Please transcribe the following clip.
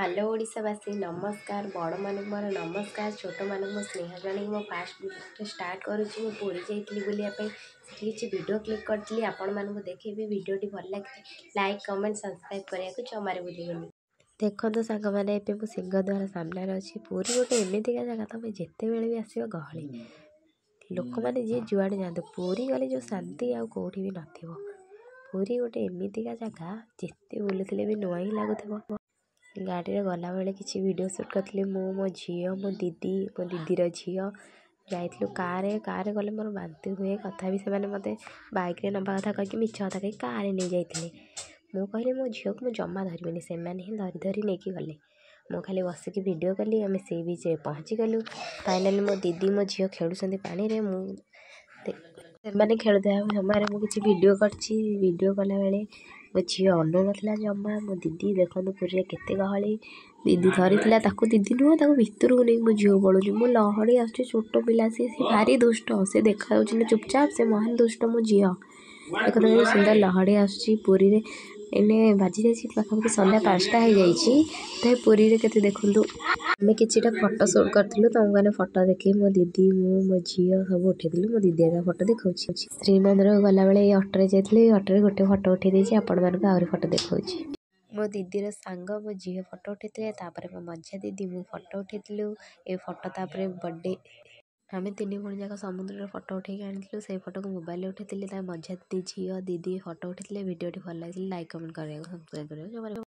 Hello ଓଡ଼ିଶାବାସୀ, ନମସ୍କାର। ବଡ଼ମାନଙ୍କୁ ମୋର ନମସ୍କାର, ଛୋଟମାନଙ୍କୁ ମୋ ସ୍ନେହ ଜଣେଇକି ମୋ ଫାଷ୍ଟ ଭିଡ଼ିଓ ଷ୍ଟାର୍ଟ କରୁଛି। ମୁଁ ପୁରୀ ଯାଇଥିଲି ବୁଲିବା ପାଇଁ, ସେଠି କିଛି ଭିଡ଼ିଓ କ୍ଲିକ୍ କରିଥିଲି, ଆପଣମାନଙ୍କୁ ଦେଖେଇବି। ଭିଡ଼ିଓଟି ଭଲ ଲାଗିଲେ ଲାଇକ୍, କମେଣ୍ଟ, ସବସ୍କ୍ରାଇବ୍ କରିବାକୁ ଜମାରେ ଭୁଲିବେନି। ଦେଖନ୍ତୁ ସାଙ୍ଗମାନେ, ଏବେ ମୁଁ ସିଂହଦ୍ୱାର ସାମ୍ନାରେ ଅଛି। ପୁରୀ ଗୋଟେ ଏମିତିକା ଜାଗା, ତୁମେ ଯେତେବେଳେ ବି ଆସିବ ଗହଳି। ଲୋକମାନେ ଯିଏ ଯୁଆଡ଼େ ଯାଆନ୍ତୁ, ପୁରୀ ଗଲେ ଯେଉଁ ଶାନ୍ତି ଆଉ କେଉଁଠି ବି ନଥିବ। ପୁରୀ ଗୋଟେ ଏମିତିକା ଜାଗା, ଯେତେ ବୁଲୁଥିଲେ ବି ନୂଆ ହିଁ ଲାଗୁଥିବ। ଗାଡ଼ିରେ ଗଲାବେଳେ କିଛି ଭିଡ଼ିଓ ସୁଟ୍ କରିଥିଲି। ମୁଁ, ମୋ ଝିଅ, ମୋ ଦିଦି, ମୋ ଦିଦିର ଝିଅ ଯାଇଥିଲୁ କାରରେ। କାରରେ ଗଲେ ମୋର ବାନ୍ତି ହୁଏ। ତଥାପି ସେମାନେ ମୋତେ ବାଇକ୍ରେ ନେବା କଥା କହିକି, ମିଛ କଥା କହିକି କାରରେ ନେଇଯାଇଥିଲେ। ମୁଁ କହିଲି ମୋ ଝିଅକୁ ମୁଁ ଜମା ଧରିବିନି, ସେମାନେ ହିଁ ଧରି ଧରି ନେଇକି ଗଲେ। ମୁଁ ଖାଲି ବସିକି ଭିଡ଼ିଓ କଲି। ଆମେ ସି ବିଚ୍ରେ ପହଞ୍ଚିଗଲୁ ଫାଇନାଲି। ମୋ ଦିଦି, ମୋ ଝିଅ ଖେଳୁଛନ୍ତି ପାଣିରେ। ମୁଁ ସେମାନେ ଖେଳୁଥିବା ସମୟରେ ମୁଁ କିଛି ଭିଡ଼ିଓ କରିଛି। ଭିଡ଼ିଓ କଲାବେଳେ ମୋ ଝିଅ ଅନଉନଥିଲା ଜମା। ମୋ ଦିଦି, ଦେଖନ୍ତୁ ପୁରୀରେ କେତେ ଗହଳି। ଦିଦି ଧରିଥିଲା ତାକୁ, ଦିଦି ନୁହଁ, ତାକୁ ଭିତରକୁ ନେଇକି ମୋ ଝିଅ ପଳଉଛି। ମୁଁ ଲହଡ଼ି ଆସୁଛି। ଛୋଟ ପିଲା ସିଏ, ସେ ଭାରି ଦୁଷ୍ଟ। ସେ ଦେଖାଯାଉଛି ନା ଚୁପଚାପ, ସେ ମହାନ ଦୁଷ୍ଟ ମୋ ଝିଅ। ଦେଖନ୍ତୁ କେତେ ସୁନ୍ଦର ଲହଡ଼ି ଆସୁଛି ପୁରୀରେ। ଏଇନେ ବାଜିଯାଇଛି ପାଖାପାଖି ସନ୍ଧ୍ୟା 5ଟା ହେଇଯାଇଛି ତ। ପୁରୀରେ କେତେ ଦେଖନ୍ତୁ। ଆମେ କିଛିଟା ଫଟୋ ସୁଟ୍ କରିଥିଲୁ, ତମକୁ ମାନେ ଫଟୋ ଦେଖି। ମୋ ଦିଦି, ମୁଁ, ମୋ ଝିଅ ସବୁ ଉଠେଇଥିଲୁ। ମୋ ଦିଦି ଏକା ଫଟୋ ଦେଖାଉଛି। ଶ୍ରୀମନ୍ଦିରକୁ ଗଲାବେଳେ ଏଇ ଅଟୋରେ ଯାଇଥିଲି। ଏଇ ଅଟୋରେ ଗୋଟେ ଫଟୋ ଉଠେଇ ଦେଇଛି, ଆପଣମାନଙ୍କୁ ଆହୁରି ଫଟୋ ଦେଖାଉଛି। ମୋ ଦିଦିର ସାଙ୍ଗ, ମୋ ଝିଅ ଫଟୋ ଉଠେଇଥିଲେ। ତାପରେ ମୋ ମଝିଆ ଦିଦି, ମୁଁ ଫଟୋ ଉଠେଇଥିଲୁ ଏ ଫଟୋ। ତାପରେ ବର୍ଥଡ଼େ, ଆମେ ତିନି ଭଉଣୀ ଯାକ ସମୁଦ୍ରରେ ଫଟୋ ଉଠେଇକି ଆଣିଥିଲୁ। ସେଇ ଫଟୋକୁ ମୋବାଇଲରେ ଉଠେଇଥିଲି। ତା ମଝିଆ ଦିଦି, ଝିଅ, ଦିଦି ଫଟୋ ଉଠେଇଥିଲେ। ଭିଡ଼ିଓଟି ଭଲ ଲାଗିଥିଲେ ଲାଇକ୍, କମେଣ୍ଟ କରିବାକୁ, ସବସ୍କ୍ରାଇବ୍ କରିବାକୁ ଜମାରୁ